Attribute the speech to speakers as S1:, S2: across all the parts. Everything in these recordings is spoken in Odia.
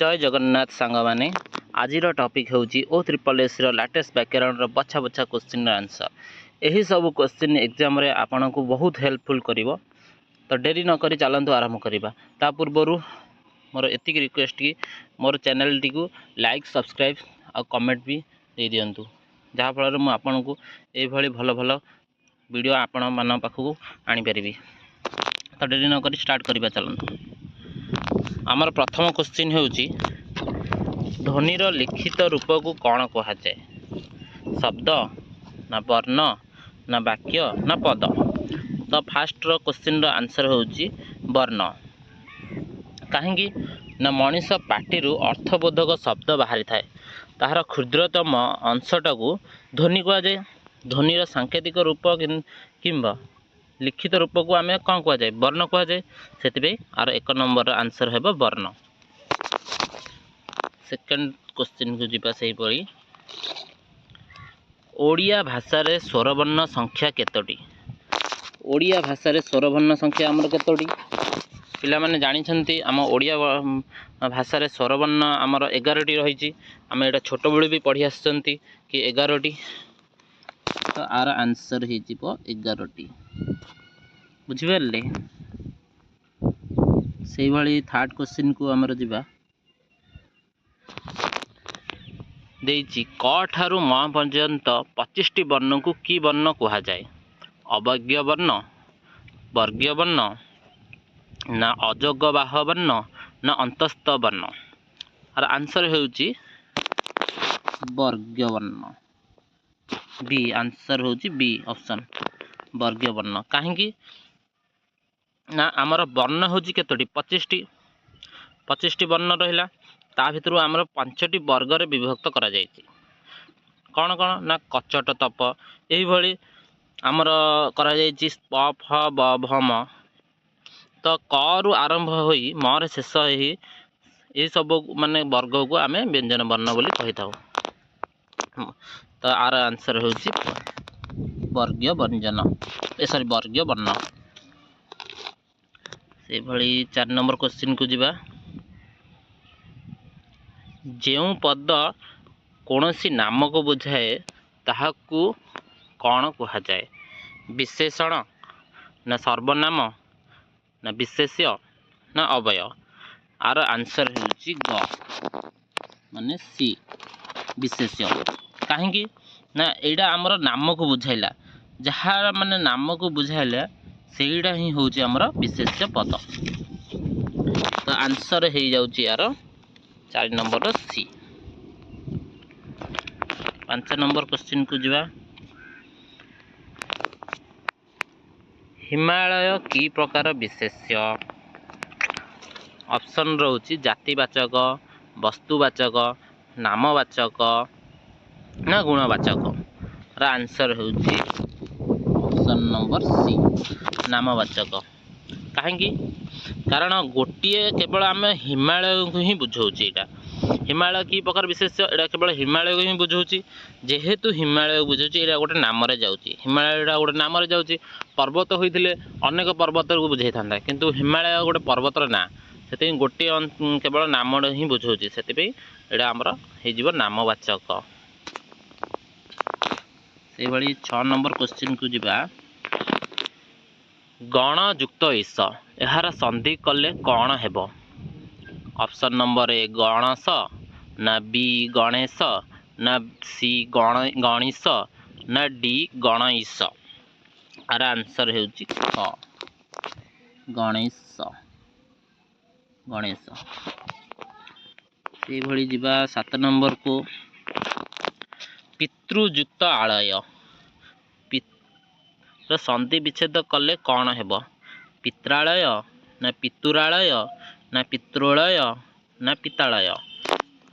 S1: ଜୟ ଜଗନ୍ନାଥ ସାଙ୍ଗମାନେ। ଆଜିର ଟପିକ୍ ହେଉଛି ଓ ତ୍ରିପଲ୍ ଏସ୍ର ଲାଟେଷ୍ଟ ବ୍ୟାକରଣର ବଛା ବଛା କୋଶ୍ଚିନ୍ର ଆନ୍ସର୍। ଏହିସବୁ କୋଶ୍ଚିନ୍ ଏକ୍ଜାମ୍ରେ ଆପଣଙ୍କୁ ବହୁତ ହେଲ୍ପଫୁଲ୍ କରିବ। ତ ଡେରି ନକରି ଚାଲନ୍ତୁ ଆରମ୍ଭ କରିବା। ତା ପୂର୍ବରୁ ମୋର ଏତିକି ରିକ୍ୱେଷ୍ଟ କି ମୋର ଚ୍ୟାନେଲ୍ଟିକୁ ଲାଇକ୍, ସବସ୍କ୍ରାଇବ୍ ଆଉ କମେଣ୍ଟ ବି ଦେଇଦିଅନ୍ତୁ, ଯାହାଫଳରେ ମୁଁ ଆପଣଙ୍କୁ ଏଇଭଳି ଭଲ ଭଲ ଭିଡ଼ିଓ ଆପଣମାନଙ୍କ ପାଖକୁ ଆଣିପାରିବି। ତ ଡେରି ନକରି ଷ୍ଟାର୍ଟ କରିବା ଚାଲନ୍ତୁ। ଆମର ପ୍ରଥମ କୋଶ୍ଚିନ୍ ହେଉଛି, ଧ୍ୱନିର ଲିଖିତ ରୂପକୁ କ'ଣ କୁହାଯାଏ? ଶବ୍ଦ ନା ବର୍ଣ୍ଣ ନା ବାକ୍ୟ ନା ପଦ? ତ ଫାଷ୍ଟର କୋଶ୍ଚିନ୍ର ଆନ୍ସର୍ ହେଉଛି ବର୍ଣ୍ଣ। କାହିଁକି ନା ମଣିଷ ପାଟିରୁ ଅର୍ଥବୋଧକ ଶବ୍ଦ ବାହାରିଥାଏ, ତାହାର କ୍ଷୁଦ୍ରତମ ଅଂଶଟାକୁ ଧ୍ୱନି କୁହାଯାଏ। ଧ୍ୱନିର ସାଙ୍କେତିକ ରୂପ କିମ୍ବା ଲିଖିତ ରୂପକୁ ଆମେ କ'ଣ କୁହାଯାଏ? ବର୍ଣ୍ଣ କୁହାଯାଏ। ସେଥିପାଇଁ ଆର 1 ନମ୍ବରର ଆନ୍ସର୍ ହେବ ବର୍ଣ୍ଣ। ସେକେଣ୍ଡ କୋଶ୍ଚିନ୍କୁ ଯିବା। ସେହିପରି ଓଡ଼ିଆ ଭାଷାରେ ସ୍ୱରବର୍ଣ୍ଣ ସଂଖ୍ୟା କେତୋଟି? ଓଡ଼ିଆ ଭାଷାରେ ସ୍ୱରବର୍ଣ୍ଣ ସଂଖ୍ୟା ଆମର କେତୋଟି? ପିଲାମାନେ ଜାଣିଛନ୍ତି, ଆମ ଓଡ଼ିଆ ଭାଷାରେ ସ୍ୱରବର୍ଣ୍ଣ ଆମର 11ଟି ରହିଛି। ଆମେ ଏଇଟା ଛୋଟବେଳୁ ବି ପଢ଼ି ଆସିଛନ୍ତି କି 11ଟି। ତ ଆର ଆନ୍ସର୍ ହେଇଯିବ 11ଟି। ବୁଝିପାରିଲେ? ସେଇଭଳି ଥାର୍ଡ଼ କୋଶ୍ଚିନ୍କୁ ଆମର ଯିବା। ଦେଇଛି, କ ଠାରୁ ମ ପର୍ଯ୍ୟନ୍ତ 25ଟି ବର୍ଣ୍ଣକୁ କି ବର୍ଣ୍ଣ କୁହାଯାଏ? ଅବଜ୍ଞ ବର୍ଣ୍ଣ, ବର୍ଗ୍ୟ ବର୍ଣ୍ଣ ନା ଅଯୋଗବାହ ବର୍ଣ୍ଣ ନା ଅନ୍ତସ୍ଥ ବର୍ଣ୍ଣ? ଆର ଆନ୍ସର୍ ହେଉଛି ବର୍ଗ୍ୟ ବର୍ଣ୍ଣ। ବି ଆନ୍ସର୍ ହେଉଛି ବି ଅପସନ୍, ବର୍ଗ୍ୟ ବର୍ଣ୍ଣ। କାହିଁକି ନା ଆମର ବର୍ଣ୍ଣ ହେଉଛି କେତୋଟି? 25ଟି। 25ଟି ବର୍ଣ୍ଣ ରହିଲା, ତା ଭିତରୁ ଆମର 5ଟି ବର୍ଗରେ ବିଭକ୍ତ କରାଯାଇଛି। କ'ଣ କ'ଣ ନା କଚଟ, ତପ, ଏଇଭଳି ଆମର କରାଯାଇଛି ପ, ଫ, ବ, ଭ, ମ। ତ କରୁ ଆରମ୍ଭ ହୋଇ ମରେ ଶେଷ ହେଇ ଏସବୁ ମାନେ ବର୍ଗକୁ ଆମେ ବ୍ୟଞ୍ଜନ ବର୍ଣ୍ଣ ବୋଲି କହିଥାଉ। ତ ଆର ଆନ୍ସର୍ ହେଉଛି ବର୍ଗୀୟ ବ୍ୟଞ୍ଜନ, ଏ ସରି, ବର୍ଗୀୟ ବର୍ଣ୍ଣ। ସେଇଭଳି 4 ନମ୍ବର କୋଶ୍ଚିନ୍କୁ ଯିବା। ଯେଉଁ ପଦ କୌଣସି ନାମକୁ ବୁଝାଏ, ତାହାକୁ କ'ଣ କୁହାଯାଏ? ବିଶେଷଣ ନା ସର୍ବନାମ ନା ବିଶେଷ୍ୟ ନା ଅବ୍ୟୟ? ଆର ଆନ୍ସର୍ ହେଉଛି ଗ, ମାନେ ସି, ବିଶେଷ୍ୟ। କାହିଁକି ନା ଏଇଟା ଆମର ନାମକୁ ବୁଝାଇଲା। ଯାହା ମାନେ ନାମକୁ ବୁଝାଇଲା, ସେଇଟା ହିଁ ହେଉଛି ଆମର ବିଶେଷ୍ୟ ପଦ। ତ ଆନ୍ସର୍ ହେଇଯାଉଛି ଆର 4 ନମ୍ବରର ସି। 5 ନମ୍ବର କୋଶ୍ଚିନ୍କୁ ଯିବା। ହିମାଳୟ କି ପ୍ରକାର ବିଶେଷ୍ୟ? ଅପସନ୍ ରହୁଛି ଜାତିବାଚକ, ବସ୍ତୁବାଚକ, ନାମବାଚକ ନା ଗୁଣବାଚକ? ର ଆନ୍ସର୍ ହେଉଛି ଅପସନ୍ ନମ୍ବର ସି, ନାମବାଚକ। କାହିଁକି? କାରଣ ଗୋଟିଏ କେବଳ ଆମେ ହିମାଳୟକୁ ହିଁ ବୁଝାଉଛି। ଏଇଟା ହିମାଳୟ କି ପ୍ରକାର ବିଶେଷ୍ୟ? ଏଇଟା କେବଳ ହିମାଳୟକୁ ହିଁ ବୁଝାଉଛି। ଯେହେତୁ ହିମାଳୟ ବୁଝାଉଛି, ଏଇଟା ଗୋଟେ ନାମରେ ଯାଉଛି। ହିମାଳୟଟା ଗୋଟେ ନାମରେ ଯାଉଛି। ପର୍ବତ ହୋଇଥିଲେ ଅନେକ ପର୍ବତକୁ ବୁଝାଇଥାନ୍ତା, କିନ୍ତୁ ହିମାଳୟ ଗୋଟେ ପର୍ବତର ନାଁ। ସେଥିପାଇଁ ଗୋଟିଏ କେବଳ ନାମଟା ହିଁ ବୁଝାଉଛି। ସେଥିପାଇଁ ଏଇଟା ଆମର ହେଇଯିବ ନାମବାଚକ। ସେଇଭଳି 6 ନମ୍ବର କୋଶ୍ଚିନ୍କୁ ଯିବା। ଗଣ ଯୁକ୍ତ ଇସ, ଏହାର ସନ୍ଧି କଲେ କ'ଣ ହେବ? ଅପସନ୍ ନମ୍ବର ଏ ଗଣସ, ନା ବି ଗଣେଶ, ନା ସି ଗଣ ଗଣିସ, ନା ଡି ଗଣଇଶ? ଆର ଆନ୍ସର୍ ହେଉଛି ଖ, ଗଣେଶ, ଗଣେଶ। ସେଇଭଳି ଯିବା 7 ନମ୍ବରକୁ। ପିତୃଯୁକ୍ତ ଆଳୟ ର ସନ୍ଧି ବିଚ୍ଛେଦ କଲେ କ'ଣ ହେବ? ପିତ୍ରାଳୟ ନା ପିତୁରାଳୟ ନା ପିତୃଳୟ ନା ପିତାଳୟ?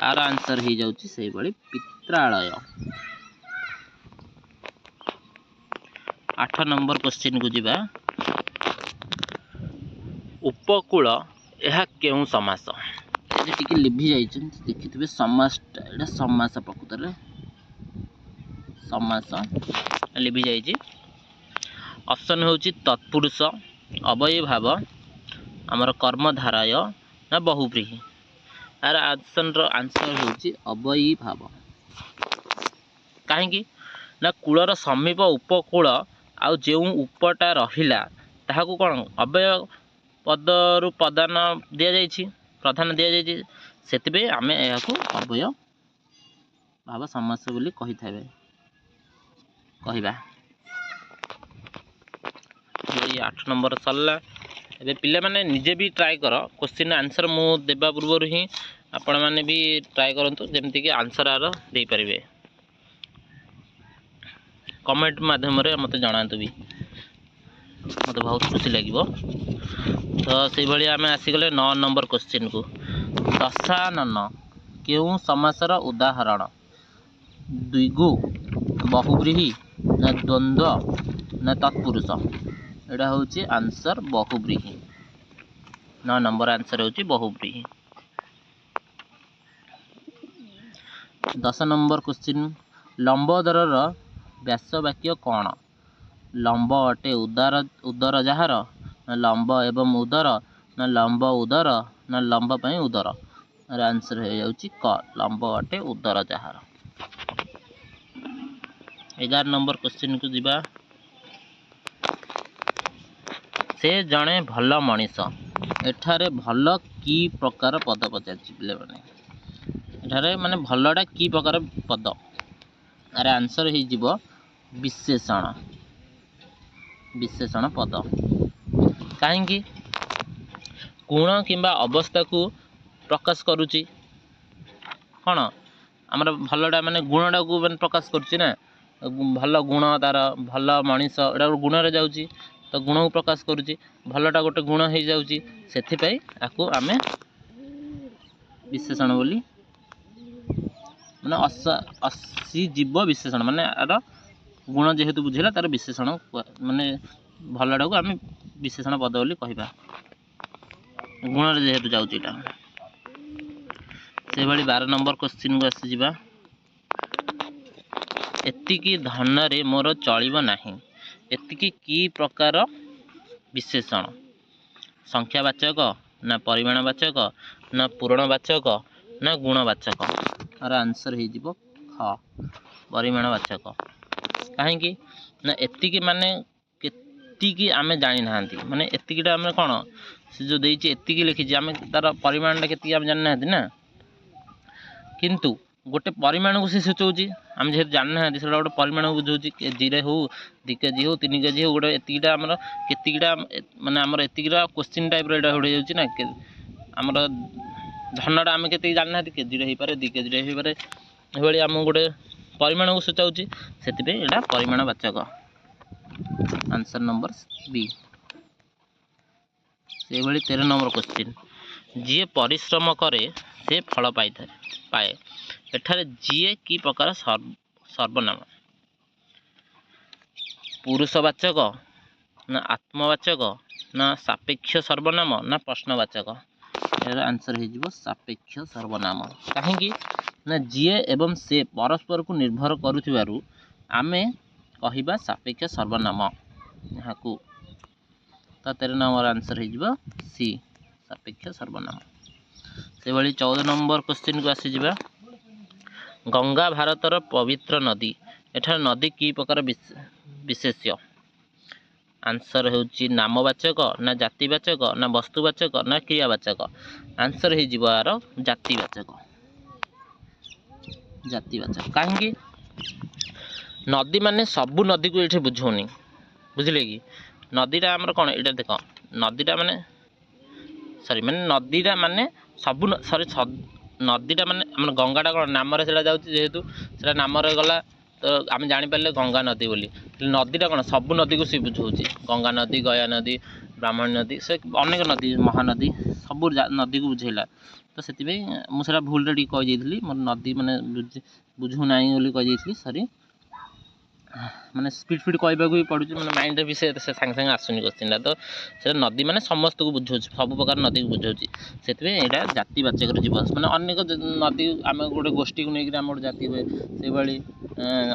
S1: ଆର ଆନ୍ସର୍ ହେଇଯାଉଛି ସେଇଭଳି ପିତ୍ରାଳୟ। 8 ନମ୍ବର କୋଶ୍ଚିନ୍କୁ ଯିବା। ଉପକୂଳ, ଏହା କେଉଁ ସମାସ? ଏଠି ଟିକେ ଲିଭି ଯାଇଛନ୍ତି, ଦେଖିଥିବେ ସମାସଟା। ଏଇଟା ସମାସ, ପ୍ରକୃତରେ ସମାସ ଲିଭି ଯାଇଛି। ଅପସନ୍ ହେଉଛି ତତ୍ପୁରୁଷ, ଅବ୍ୟୟୀଭାବ, ଆମର କର୍ମଧାରୟ ନା ବହୁବ୍ରୀହି? ଆର ଆନ୍ସରର ଆନ୍ସର ହେଉଛି ଅବ୍ୟୟୀଭାବ। କାହିଁକି ନା କୂଳର ସମୀପ ଉପକୂଳ ଆଉ ଯେଉଁ ଉପଟା ରହିଲା, ତାହାକୁ କ'ଣ ଅବ୍ୟୟ ପଦରୁ ପ୍ରଦାନ ଦିଆଯାଇଛି, ପ୍ରାଧାନ୍ୟ ଦିଆଯାଇଛି। ସେଥିପାଇଁ ଆମେ ଏହାକୁ ଅବ୍ୟୟ ଭାବ ସମାସ ବୋଲି କହିଥାବେ କହିବା। ଏଇ 8 ନମ୍ବର ସରିଲା। ଏବେ ପିଲାମାନେ ନିଜେ ବି ଟ୍ରାଏ କର। କୋଶ୍ଚିନ୍ ଆନ୍ସର୍ ମୁଁ ଦେବା ପୂର୍ବରୁ ହିଁ ଆପଣମାନେ ବି ଟ୍ରାଏ କରନ୍ତୁ, ଯେମିତିକି ଆନ୍ସର୍ ଆର ଦେଇପାରିବେ। କମେଣ୍ଟ ମାଧ୍ୟମରେ ମୋତେ ଜଣାନ୍ତୁ ବି, ମୋତେ ବହୁତ ଖୁସି ଲାଗିବ। ତ ସେଇଭଳି ଆମେ ଆସିଗଲେ 9 ନମ୍ବର କୋଶ୍ଚିନ୍କୁ। ଦଶାନନ କେଉଁ ସମାସର ଉଦାହରଣ? ଦ୍ୱିଗୁ, ବହୁବ୍ରୀହି, ନା ଦ୍ୱନ୍ଦ୍ୱ, ନା ତତ୍ପୁରୁଷ? ଏଇଟା ହେଉଛି ଆନ୍ସର୍ ବହୁବ୍ରୀହି। 9 ନମ୍ବର ଆନ୍ସର୍ ହେଉଛି ବହୁବ୍ରୀହି। 10 ନମ୍ବର କୋଶ୍ଚିନ୍, ଲମ୍ବୋଦରର ବ୍ୟାସବାକ୍ୟ କ'ଣ? ଲମ୍ବ ଅଟେ ଉଦାର ଉଦର ଯାହାର, ନା ଲମ୍ବ ଏବଂ ଉଦର, ନା ଲମ୍ବ ଉଦର, ନା ଲମ୍ବ ପାଇଁ ଉଦର? ଏହାର ଆନ୍ସର୍ ହେଇଯାଉଛି କ, ଲମ୍ବ ଅଟେ ଉଦର ଯାହାର। 11 ନମ୍ବର କୋଶ୍ଚିନ୍କୁ ଯିବା। ସେ ଜଣେ ଭଲ ମଣିଷ। ଏଠାରେ ଭଲ କି ପ୍ରକାର ପଦ ପଚାରିଛି ପିଲାମାନେ? ଏଠାରେ ମାନେ ଭଲଟା କି ପ୍ରକାର ପଦ? ଆର ଆନ୍ସର୍ ହେଇଯିବ ବିଶେଷଣ, ବିଶେଷଣ ପଦ। କାହିଁକି? ଗୁଣ କିମ୍ବା ଅବସ୍ଥାକୁ ପ୍ରକାଶ କରୁଛି। କ'ଣ ଆମର ଭଲଟା ମାନେ ଗୁଣଟାକୁ ମାନେ ପ୍ରକାଶ କରୁଛି ନା, ଭଲ ଗୁଣ ତାର, ଭଲ ମଣିଷ, ଏଇଟା ଗୋଟେ ଗୁଣରେ ଯାଉଛି, ତ ଗୁଣକୁ ପ୍ରକାଶ କରୁଛି। ଭଲଟା ଗୋଟେ ଗୁଣ ହେଇଯାଉଛି, ସେଥିପାଇଁ ଆକୁ ଆମେ ବିଶେଷଣ ବୋଲି, ମାନେ ଅସିଜୀବ ବିଶେଷଣ, ମାନେ ଆର ଗୁଣ ଯେହେତୁ ବୁଝିଲା ତାର ବିଶେଷଣ, ମାନେ ଭଲଟାକୁ ଆମେ ବିଶେଷଣ ପଦ ବୋଲି କହିବା, ଗୁଣରେ ଯେହେତୁ ଯାଉଛି ଏଇଟା। ସେଭଳି 12 ନମ୍ବର କୋଶ୍ଚିନ୍କୁ ଆସିଯିବା। ଏତିକି ଧନରେ ମୋର ଚଳିବ ନାହିଁ। ଏତିକି କି ପ୍ରକାର ବିଶେଷଣ? ସଂଖ୍ୟାବାଚକ, ନା ପରିମାଣବାଚକ, ନା ପୂରଣବାଚକ, ନା ଗୁଣବାଚକ? ଆର ଆନ୍ସର୍ ହେଇଯିବ ଖ, ପରିମାଣବାଚକ। କାହିଁକି ନା ଏତିକି ମାନେ କେତିକି ଆମେ ଜାଣିନାହାନ୍ତି, ମାନେ ଏତିକିଟା ଆମେ କ'ଣ, ସେ ଯେଉଁ ଦେଇଛି ଏତିକି ଲେଖିଛି, ଆମେ ତା'ର ପରିମାଣଟା କେତିକି ଆମେ ଜାଣିନାହାନ୍ତି ନା, କିନ୍ତୁ ଗୋଟେ ପରିମାଣକୁ ସେ ସୂଚଉଛି। ଆମେ ଯେହେତୁ ଜାଣିନାହାନ୍ତି, ସେଇଟା ଗୋଟେ ପରିମାଣକୁ ବୁଝାଉଛି। କେଜିରେ ହଉ, 2 କେଜି ହଉ, 3 କେଜି ହଉ, ଗୋଟେ ଏତିକିଟା ଆମର କେତିକିଟା, ମାନେ ଆମର ଏତିକିଟା କୋଶ୍ଚିନ୍ ଟାଇପ୍ର ଏଇଟା ଗୋଟେ ହେଇଯାଉଛି ନା। ଆମର ଧନଟା ଆମେ କେତିକି ଜାଣିନାହାନ୍ତି, କେଜିରେ ହେଇପାରେ, 2 କେଜିରେ ହେଇପାରେ, ଏଭଳି ଆମକୁ ଗୋଟେ ପରିମାଣକୁ ସୂଚାଉଛି, ସେଥିପାଇଁ ଏଇଟା ପରିମାଣବାଚକ। Answer number B. ସେଇଭଳି 13 ନମ୍ବର କୋଶ୍ଚିନ୍, ଯିଏ ପରିଶ୍ରମ କରେ ସେ ଫଳ ପାଇଥାଏ ପାଏ। ଏଠାରେ ଯିଏ କି ପ୍ରକାର ସର୍ବନାମ? ପୁରୁଷବାଚକ, ନା ଆତ୍ମବାଚକ, ନା ସାପେକ୍ଷ ସର୍ବନାମ, ନା ପ୍ରଶ୍ନବାଚକ? ଏହାର ଆନ୍ସର୍ ହେଇଯିବ ସାପେକ୍ଷ ସର୍ବନାମ। କାହିଁକି ନା ଯିଏ ଏବଂ ସେ ପରସ୍ପରକୁ ନିର୍ଭର କରୁଥିବାରୁ ଆମେ କହିବା ସାପେକ୍ଷ ସର୍ବନାମ ଏହାକୁ। ତ 13 ନମ୍ବର ଆନ୍ସର୍ ହେଇଯିବ ସି, ସାପେକ୍ଷ ସର୍ବନାମ। ସେଭଳି 14 ନମ୍ବର କୋଶ୍ଚିନ୍କୁ ଆସିଯିବା। ଗଙ୍ଗା ଭାରତର ପବିତ୍ର ନଦୀ। ଏଠାରେ ନଦୀ କି ପ୍ରକାର ବିଶେଷ୍ୟ? ଆନ୍ସର୍ ହେଉଛି ନାମବାଚକ, ନା ଜାତିବାଚକ, ନା ବସ୍ତୁବାଚକ, ନା କ୍ରିୟାବାଚକ? ଆନ୍ସର୍ ହେଇଯିବ ଆର ଜାତିବାଚକ, ଜାତିବାଚକ। କାହିଁକି? ନଦୀ ମାନେ ସବୁ ନଦୀକୁ ଏଠି ବୁଝଉନି, ବୁଝିଲେ କି? ନଦୀଟା ଆମର କ'ଣ, ଏଇଟା ଦେଖ, ନଦୀଟା ମାନେ ସରି ମାନେ ନଦୀଟା ମାନେ ସବୁ, ସରି, ନଦୀଟା ମାନେ ଆମର ଗଙ୍ଗାଟା କ'ଣ ନାମରେ ସେଇଟା ଯାଉଛି, ଯେହେତୁ ସେଇଟା ନାମରେ ଗଲା ତ ଆମେ ଜାଣିପାରିଲେ ଗଙ୍ଗା ନଦୀ ବୋଲି। ନଦୀଟା କ'ଣ ସବୁ ନଦୀକୁ ସେ ବୁଝଉଛି, ଗଙ୍ଗା ନଦୀ, ଗୟା ନଦୀ, ବ୍ରାହ୍ମଣୀ ନଦୀ, ସେ ଅନେକ ନଦୀ, ମହାନଦୀ, ସବୁ ନଦୀକୁ ବୁଝେଇଲା। ତ ସେଥିପାଇଁ ମୁଁ ସେଇଟା ଭୁଲରେ ଟିକେ କହିଯାଇଥିଲି, ମୋର ନଦୀ ମାନେ ବୁଝୁନାହିଁ ବୋଲି କହିଯାଇଥିଲି, ସରି। ମାନେ ସ୍ପିଡ଼ ସ୍ପିଡ଼ କହିବାକୁ ବି ପଡ଼ୁଛି, ମାନେ ମାଇଣ୍ଡରେ ବି ସେ ସାଙ୍ଗେ ସାଙ୍ଗେ ଆସୁନି କୋଶ୍ଚିନ୍ଟା। ତ ସେଇଟା ନଦୀ ମାନେ ସମସ୍ତଙ୍କୁ ବୁଝାଉଛି, ସବୁ ପ୍ରକାର ନଦୀକୁ ବୁଝାଉଛି, ସେଥିପାଇଁ ଏଇଟା ଜାତିବାଚକରେ ଯିବ। ମାନେ ଅନେକ ନଦୀ ଆମେ ଗୋଟେ ଗୋଷ୍ଠୀକୁ ନେଇକିରି ଆମେ ଗୋଟେ ଜାତି ହୁଏ, ସେଇଭଳି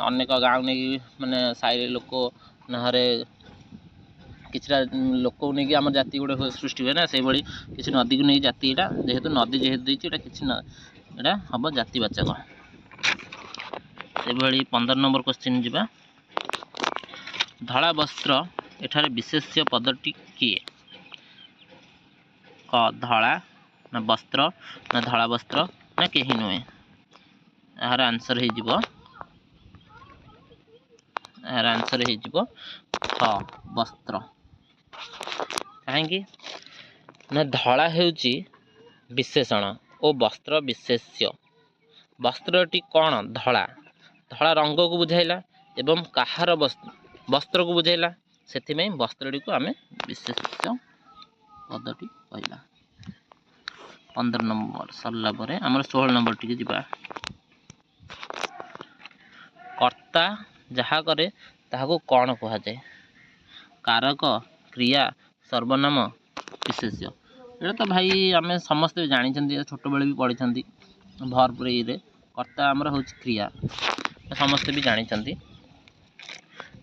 S1: ଅନେକ ଗାଁକୁ ନେଇକି ମାନେ ସାହିରେ ଲୋକ, ନହେଲେ କିଛିଟା ଲୋକକୁ ନେଇକି ଆମର ଜାତି ଗୋଟେ ସୃଷ୍ଟି ହୁଏ ନା, ସେଇଭଳି କିଛି ନଦୀକୁ ନେଇକି ଜାତି। ଏଇଟା ଯେହେତୁ ନଦୀ ଯେହେତୁ ଦେଇଛି, ଏଇଟା କିଛି ଏଇଟା ହେବ ଜାତିବାଚକ। ସେଭଳି 15 ନମ୍ବର କ୍ୱେଶ୍ଚିନ୍ ଯିବା। ଧଳା ବସ୍ତ୍ର, ଏଠାରେ ବିଶେଷ୍ୟ ପଦଟି କିଏ? କ ଧଳା, ନା ବସ୍ତ୍ର, ନା ଧଳା ବସ୍ତ୍ର, ନା କେହି ନୁହେଁ। ଏହାର ଆନ୍ସର୍ ହେଇଯିବ, ଏହାର ଆନ୍ସର୍ ହେଇଯିବ ଖ ବସ୍ତ୍ର। କାହିଁକି ନା ଧଳା ହେଉଛି ବିଶେଷଣ ଓ ବସ୍ତ୍ର ବିଶେଷ୍ୟ। ବସ୍ତ୍ରଟି କ'ଣ? ଧଳା, ଧଳା ରଙ୍ଗକୁ ବୁଝାଇଲା ଏବଂ କାହାର ବସ୍ତ୍ରକୁ ବୁଝାଇଲା, ସେଥିପାଇଁ ବସ୍ତ୍ରଟିକୁ ଆମେ ବିଶେଷ୍ୟ ପଦଟି କହିବା। 15 ନମ୍ବର ସରିଲା ପରେ ଆମର 16 ନମ୍ବର ଟିକେ ଯିବା। କର୍ତ୍ତା ଯାହା କରେ ତାହାକୁ କ'ଣ କୁହାଯାଏ? କାରକ, କ୍ରିୟା, ସର୍ବନାମ, ବିଶେଷ୍ୟ। ଏଇଟା ତ ଭାଇ ଆମେ ସମସ୍ତେ ଜାଣିଛନ୍ତି, ଛୋଟବେଳେ ବି ପଢ଼ିଛନ୍ତି ଭର୍ବରେ ଇଏରେ। କର୍ତ୍ତା ଆମର ହେଉଛି କ୍ରିୟା, ସମସ୍ତେ ବି ଜାଣିଛନ୍ତି।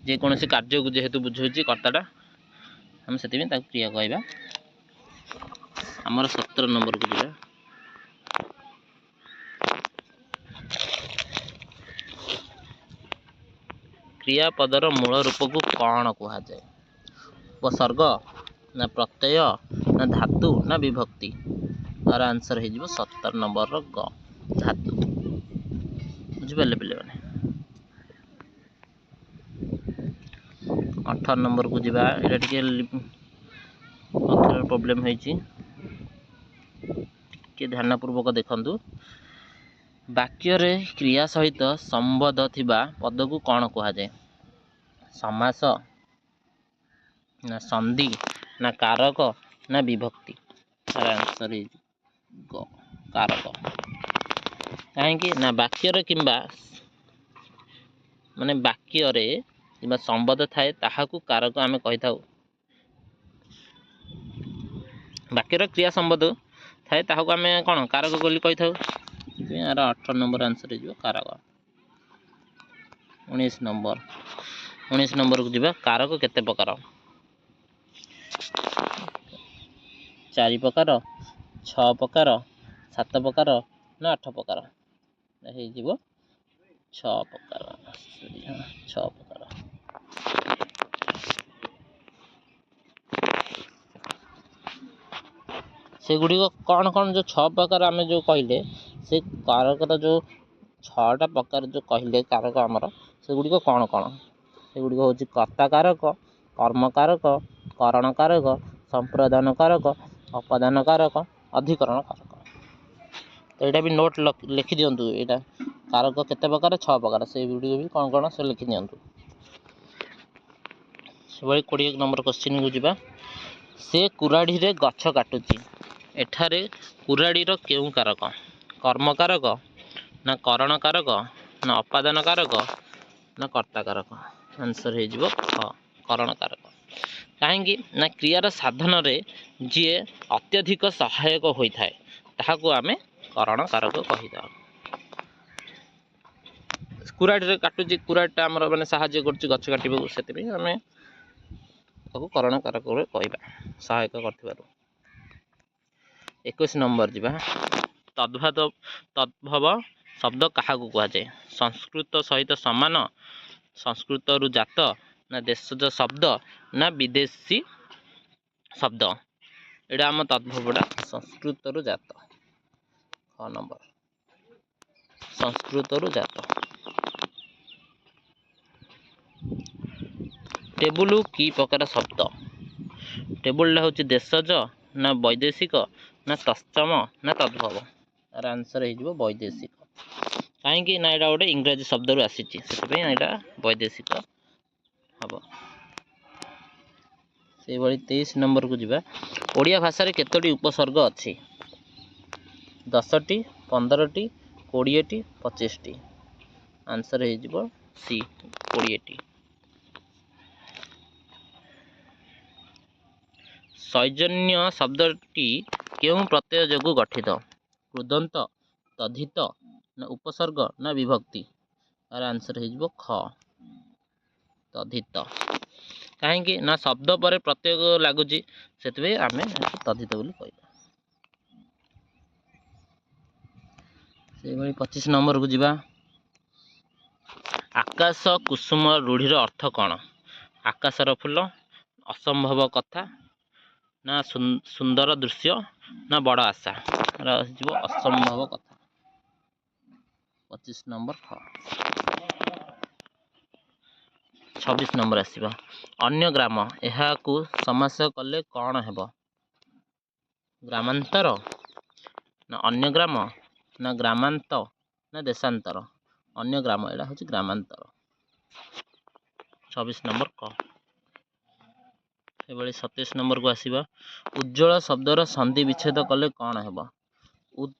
S1: ଯେକୌଣସି କାର୍ଯ୍ୟକୁ ଯେହେତୁ ବୁଝାଉଛି କର୍ତ୍ତାଟା, ଆମେ ସେଥିପାଇଁ ତାକୁ କ୍ରିୟା କହିବା। ଆମର 17 ନମ୍ବରକୁ ଯିବା। କ୍ରିୟାପଦର ମୂଳ ରୂପକୁ କ'ଣ କୁହାଯାଏ? ଉପସର୍ଗ, ନା ପ୍ରତ୍ୟୟ, ନା ଧାତୁ, ନା ବିଭକ୍ତି। ତାର ଆନ୍ସର୍ ହେଇଯିବ 17 ନମ୍ବରର ଗ ଧାତୁ। ବୁଝିପାରିଲେ ପିଲାମାନେ? 18 ନମ୍ବରକୁ ଯିବା। ଏଇଟା ଟିକେ ଅକ୍ଷର ପ୍ରୋବ୍ଲେମ୍ ହେଇଛି, ଟିକେ ଧ୍ୟାନପୂର୍ବକ ଦେଖନ୍ତୁ। ବାକ୍ୟରେ କ୍ରିୟା ସହିତ ସମ୍ବନ୍ଧ ଥିବା ପଦକୁ କ'ଣ କୁହାଯାଏ? ସମାସ, ନା ସନ୍ଧି, ନା କାରକ, ନା ବିଭକ୍ତି। ତାର ଆନ୍ସର୍ ହେଇଯିବ ଗ କାରକ। କାହିଁକି ନା ବାକ୍ୟରେ କିମ୍ବା ମାନେ ବାକ୍ୟରେ କିମ୍ବା ସମ୍ବନ୍ଧ ଥାଏ ତାହାକୁ କାରକ ଆମେ କହିଥାଉ। ବାକ୍ୟର କ୍ରିୟା ସମ୍ବନ୍ଧ ଥାଏ ତାହାକୁ ଆମେ କ'ଣ କାରକ ବୋଲି କହିଥାଉ। ସେଥିପାଇଁ ଏହାର 18 ନମ୍ବର ଆନ୍ସର୍ ହେଇଯିବ କାରକ। 19 ନମ୍ବର, 19 ନମ୍ବରକୁ ଯିବା। କାରକ କେତେ ପ୍ରକାର? 4 ପ୍ରକାର, 6 ପ୍ରକାର, 7 ପ୍ରକାର, ନା 8 ପ୍ରକାର। ହେଇଯିବ 6 ପ୍ରକାର, 6 ପ୍ରକାର। ସେଗୁଡ଼ିକ କ'ଣ କ'ଣ? ଯେଉଁ 6 ପ୍ରକାର ଆମେ ଯେଉଁ କହିଲେ, ସେ କାରକର ଯେଉଁ 6ଟା ପ୍ରକାର ଯେଉଁ କହିଲେ କାରକ ଆମର, ସେଗୁଡ଼ିକ କ'ଣ କ'ଣ? ସେଗୁଡ଼ିକ ହେଉଛି କର୍ତ୍ତା କାରକ, କର୍ମ କାରକ, କରଣ କାରକ, ସମ୍ପ୍ରଦାନ କାରକ, ଅପାଦାନ କାରକ, ଅଧିକରଣ କାରକ। ତ ଏଇଟା ବି ନୋଟ୍ ଲେଖିଦିଅନ୍ତୁ। ଏଇଟା କାରକ କେତେ ପ୍ରକାର? 6 ପ୍ରକାର। ସେଗୁଡ଼ିକ ବି କ'ଣ କ'ଣ ସେ ଲେଖିଦିଅନ୍ତୁ। ସେଭଳି 20 ନମ୍ବର କ୍ୱେଶ୍ଚିନ୍କୁ ଯିବା। ସେ କୁରାଢ଼ୀରେ ଗଛ କାଟୁଛି, ଏଠାରେ କୁରାଢ଼ୀର କେଉଁ କାରକ? କର୍ମକାରକ, ନା କରଣ କାରକ, ନା ଅପାଦାନ କାରକ, ନା କର୍ତ୍ତା କାରକ। ଆନ୍ସର୍ ହେଇଯିବ ଖ କରଣ କାରକ। କାହିଁକି ନା କ୍ରିୟାର ସାଧନରେ ଯିଏ ଅତ୍ୟଧିକ ସହାୟକ ହୋଇଥାଏ ତାହାକୁ ଆମେ କରଣ କାରକ କହିଥାଉ। କୁରାଢ଼ୀରେ କାଟୁଛି, କୁରାଢ଼ୀଟା ଆମର ମାନେ ସାହାଯ୍ୟ କରୁଛି ଗଛ କାଟିବାକୁ, ସେଥିପାଇଁ ଆମେ ତାକୁ କରଣ କାରକ କହିବା, ସହାୟକ କରିଥିବାରୁ। 21 ନମ୍ବର ଯିବା। ତଦ୍ଭବ ଶବ୍ଦ କାହାକୁ କୁହାଯାଏ? ସଂସ୍କୃତ ସହିତ ସମାନ, ସଂସ୍କୃତରୁ ଜାତ, ନା ଦେଶଜ ଶବ୍ଦ, ନା ବିଦେଶୀ ଶବ୍ଦ। ଏଇଟା ଆମ ତଦ୍ଭବଟା ସଂସ୍କୃତରୁ ଜାତ। 6 ନମ୍ବର ସଂସ୍କୃତରୁ ଜାତ। ଟେବୁଲ କି ପ୍ରକାର ଶବ୍ଦ? ଟେବୁଲଟା ହେଉଛି ଦେଶଜ, ନା ବୈଦେଶିକ, ନା ତତ୍ସମ, ନା ତଦ୍ଭବ। ତାର ଆନ୍ସର୍ ହେଇଯିବ ବୈଦେଶିକ। କାହିଁକି ନା ଏଇଟା ଗୋଟେ ଇଂରାଜୀ ଶବ୍ଦରୁ ଆସିଛି, ସେଥିପାଇଁ ଏଇଟା ବୈଦେଶିକ ହେବ। ସେଇଭଳି 23 ନମ୍ବରକୁ ଯିବା। ଓଡ଼ିଆ ଭାଷାରେ କେତୋଟି ଉପସର୍ଗ ଅଛି? 10ଟି, 15ଟି, 20ଟି, 25ଟି। ଆନ୍ସର୍ ହେଇଯିବ ସି 20ଟି। ସୌଜନ୍ୟ ଶବ୍ଦଟି କେଉଁ ପ୍ରତ୍ୟୟ ଯୋଗୁଁ ଗଠିତ? କୃଦନ୍ତ, ତଦ୍ଧିତ, ନା ଉପସର୍ଗ, ନା ବିଭକ୍ତି। ତାର ଆନ୍ସର୍ ହେଇଯିବ ଖ ତଦ୍ଧିତ। କାହିଁକି ନା ଶବ୍ଦ ପରେ ପ୍ରତ୍ୟୟ ଲାଗୁଛି, ସେଥିପାଇଁ ଆମେ ତଦ୍ଧିତ ବୋଲି କହିବା। ସେଇଭଳି 25 ନମ୍ବରକୁ ଯିବା। ଆକାଶ କୁସୁମ ରୂଢ଼ିର ଅର୍ଥ କ'ଣ? ଆକାଶର ଫୁଲ, ଅସମ୍ଭବ କଥା, ନା ସୁନ୍ଦର ଦୃଶ୍ୟ, ନା ବଡ଼ ଆଶା? ଆସିଯିବ ଅସମ୍ଭବ କଥା। 25 ନମ୍ବର ଖ। 26 ନମ୍ବର ଆସିବ। ଅନ୍ୟ ଗ୍ରାମ, ଏହାକୁ ସମାସ କଲେ କ'ଣ ହେବ? ଗ୍ରାମାନ୍ତର, ନା ଅନ୍ୟ ଗ୍ରାମ, ନା ଗ୍ରାମାନ୍ତ, ନା ଦେଶାନ୍ତର? ଅନ୍ୟ ଗ୍ରାମ, ଏଇଟା ହେଉଛି ଗ୍ରାମାନ୍ତର। 26 ନମ୍ବର କ। ଏଭଳି 27 ନମ୍ବରକୁ ଆସିବା। ଉଜ୍ଜ୍ୱଳ ଶବ୍ଦର ସନ୍ଧି ବିଚ୍ଛେଦ କଲେ କ'ଣ ହେବ? ଉଦ୍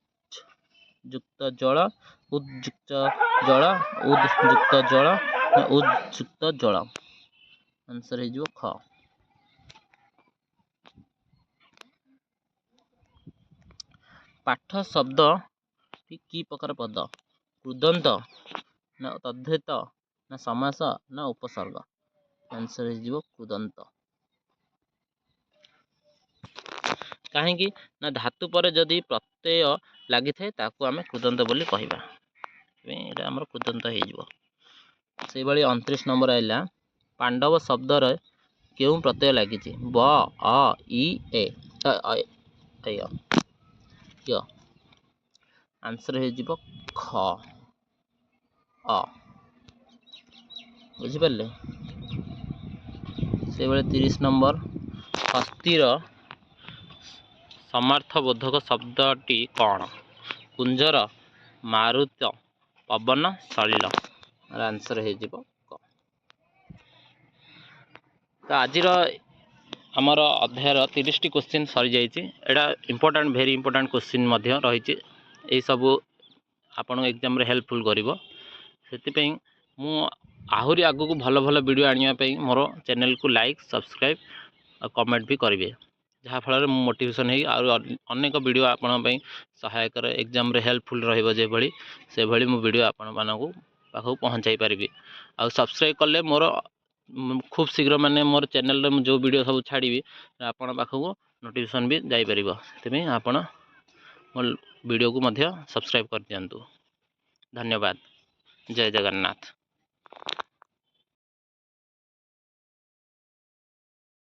S1: ଯୁକ୍ତ ଜଳ, ଉଦ୍ଯୁକ୍ତ ଜଳ, ଉଦ୍ଯୁକ୍ତ ଜଳ, ଉଦ୍ଯୁକ୍ତ ଜଳ। ଆନ୍ସର ହେଇଯିବ ଖ। ପାଠ ଶବ୍ଦ କି ପ୍ରକାର ପଦ? କୃଦନ୍ତ, ନା ତଦ୍ଧିତ, ନା ସମାସ, ନା ଉପସର୍ଗ? ଆନ୍ସର ହେଇଯିବ କୃଦନ୍ତ। କାହିଁକି ନା ଧାତୁ ପରେ ଯଦି ପ୍ରତ୍ୟୟ ଲାଗିଥାଏ, ତାକୁ ଆମେ କୃଦନ୍ତ ବୋଲି କହିବା। ସେଥିପାଇଁ ଏଇଟା ଆମର କୃଦନ୍ତ ହେଇଯିବ। ସେଇଭଳି 29 ନମ୍ବର ଆସିଲା। ପାଣ୍ଡବ ଶବ୍ଦରେ କେଉଁ ପ୍ରତ୍ୟୟ ଲାଗିଛି? ବ, ଅ, ଇ, ଏ, ୟ। ଆନ୍ସର ହେଇଯିବ ଖ, ଅ। ବୁଝିପାରିଲେ? ସେଇଭଳି 30 ନମ୍ବର। ହସ୍ତିର ସମାର୍ଥବୋଧକ ଶବ୍ଦଟି କ'ଣ? କୁଞ୍ଜର, ମାରୁତ, ପବନ, ସଳିଳ। ଆନ୍ସର ହେଇଯିବ କ। ତ ଆଜିର ଆମର ଅଧ୍ୟାୟର 30ଟି କୋଶ୍ଚିନ୍ ସରିଯାଇଛି। ଏଇଟା ଇମ୍ପୋର୍ଟାଣ୍ଟ, ଭେରି ଇମ୍ପୋର୍ଟାଣ୍ଟ କୋଶ୍ଚିନ୍ ମଧ୍ୟ ରହିଛି। ଏଇସବୁ ଆପଣଙ୍କ ଏକ୍ଜାମ୍ରେ ହେଲ୍ପଫୁଲ୍ କରିବ। ସେଥିପାଇଁ ମୁଁ ଆହୁରି ଆଗକୁ ଭଲ ଭଲ ଭିଡ଼ିଓ ଆଣିବା ପାଇଁ ମୋର ଚ୍ୟାନେଲକୁ ଲାଇକ୍, ସବସ୍କ୍ରାଇବ୍ ଆଉ କମେଣ୍ଟ ବି କରିବେ, ଯାହାଫଳରେ ମୁଁ ମୋଟିଭେସନ୍ ହେଇ ଆଉ ଅନେକ ଭିଡ଼ିଓ ଆପଣଙ୍କ ପାଇଁ ସହାୟକର, ଏକ୍ଜାମ୍ରେ ହେଲ୍ପଫୁଲ୍ ରହିବ ଯେଭଳି, ସେଭଳି ମୁଁ ଭିଡ଼ିଓ ଆପଣମାନଙ୍କୁ ପାଖକୁ ପହଞ୍ଚାଇ ପାରିବି। ଆଉ ସବସ୍କ୍ରାଇବ୍ କଲେ ମୋର ଖୁବ୍ ଶୀଘ୍ର, ମାନେ ମୋର ଚ୍ୟାନେଲରେ ମୁଁ ଯେଉଁ ଭିଡ଼ିଓ ସବୁ ଛାଡ଼ିବି, ଆପଣଙ୍କ ପାଖକୁ ନୋଟିଫିକେସନ୍ ବି ଯାଇପାରିବ। ସେଥିପାଇଁ ଆପଣ ମୋ ଭିଡ଼ିଓକୁ ମଧ୍ୟ ସବସ୍କ୍ରାଇବ୍ କରିଦିଅନ୍ତୁ। ଧନ୍ୟବାଦ। ଜୟ ଜଗନ୍ନାଥ।